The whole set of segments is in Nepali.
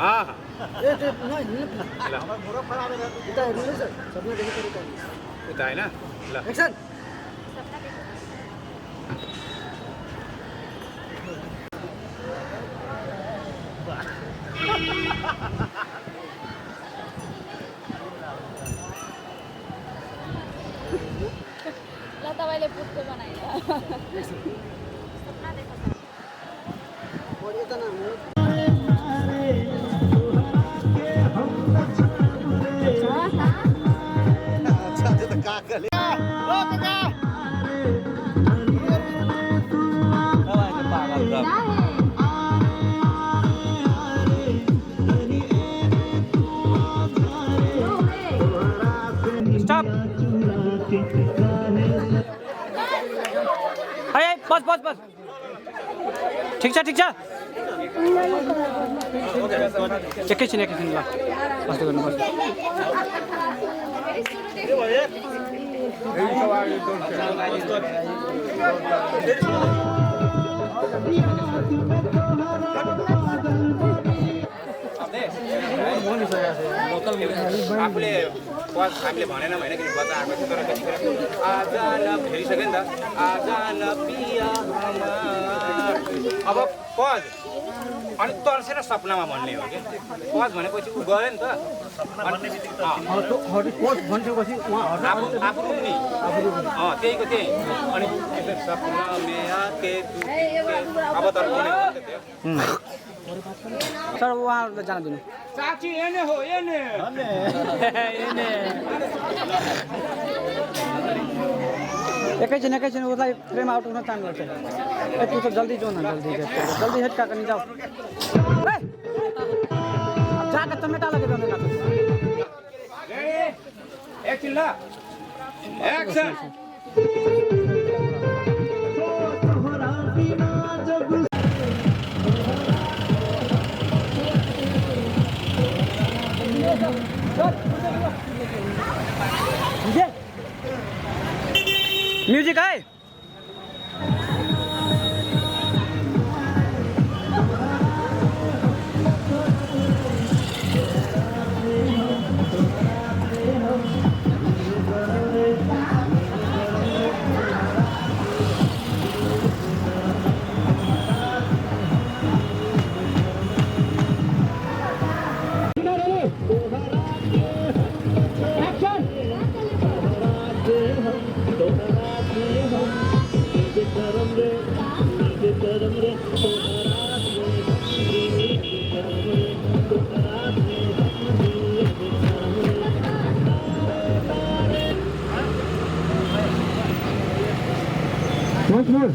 हाँ हाँ उता होइन ल ल तपाईँले पुट्को बनाएर स्टॉप अरे बस बस बस ठिक छ एकैछिन ल कस्तो गर्नु पर्छ आफूले हामीले भनेन होइन कि बच्चा आएको थियो तर त्यतिखेर आज न फेरिसक्यो नि त आज न पिया अब पज अनि तर्सेर सपनामा भन्ने हो कि पज भनेपछि ऊ गयो नि त आफू रुक्ने त्यहीको त्यही अनि सपना अब तर सर उहाँहरूलाई जान दिनु साँच्ची एने हो एने एकैछिन उसलाई फ्रेम आउट हुन चाहनुपर्छ यति त जल्दी जाउँ न जल्दी हेड काका नि जाऊ जाका चमेटा लगेर एकछिन ल एक्सन म्युजिक है Once more.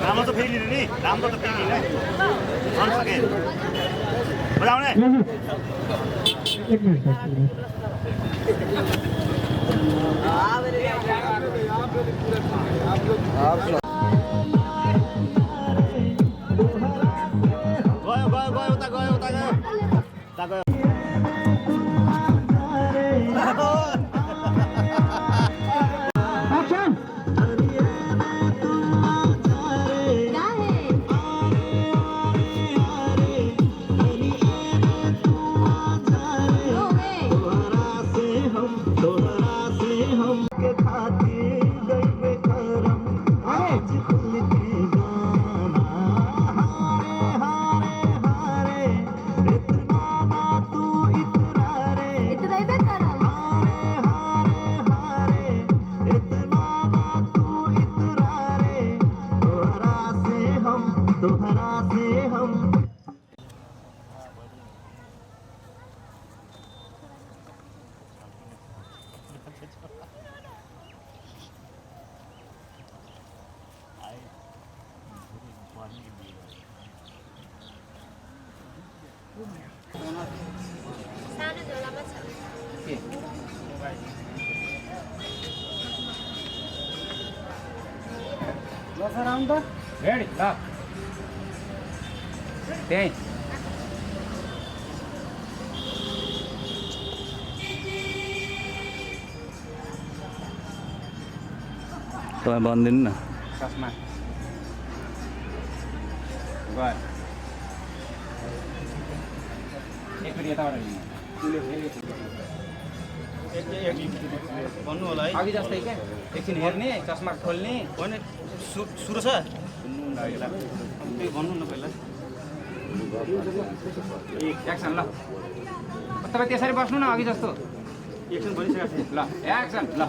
राम्रो त फेरि नै गर्न सके बजाउने एक मिनट गयो उता गयो सानो झोलामा छ के ल सर आउनु त रेडी ल त्यही तपाईँ भनिदिनु न चस्मा गयो एकचोटि यताबाट भन्नु होला है अघि जस्तै क्या एकछिन हेर्ने चस्मा खोल्ने होइन सुरु छ भन्नु न पहिला एक्सन ल तपाईँ त्यसरी बस्नु न अघि जस्तो एकछिन भनिसकेको थिएँ ल एक्सन ल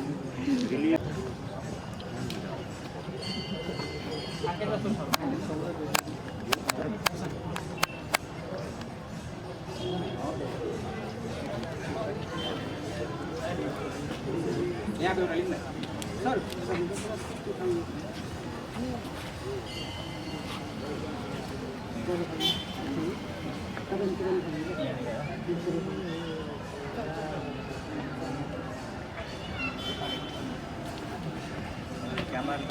यहाँको एउटा लिनु न सर क्यामेरा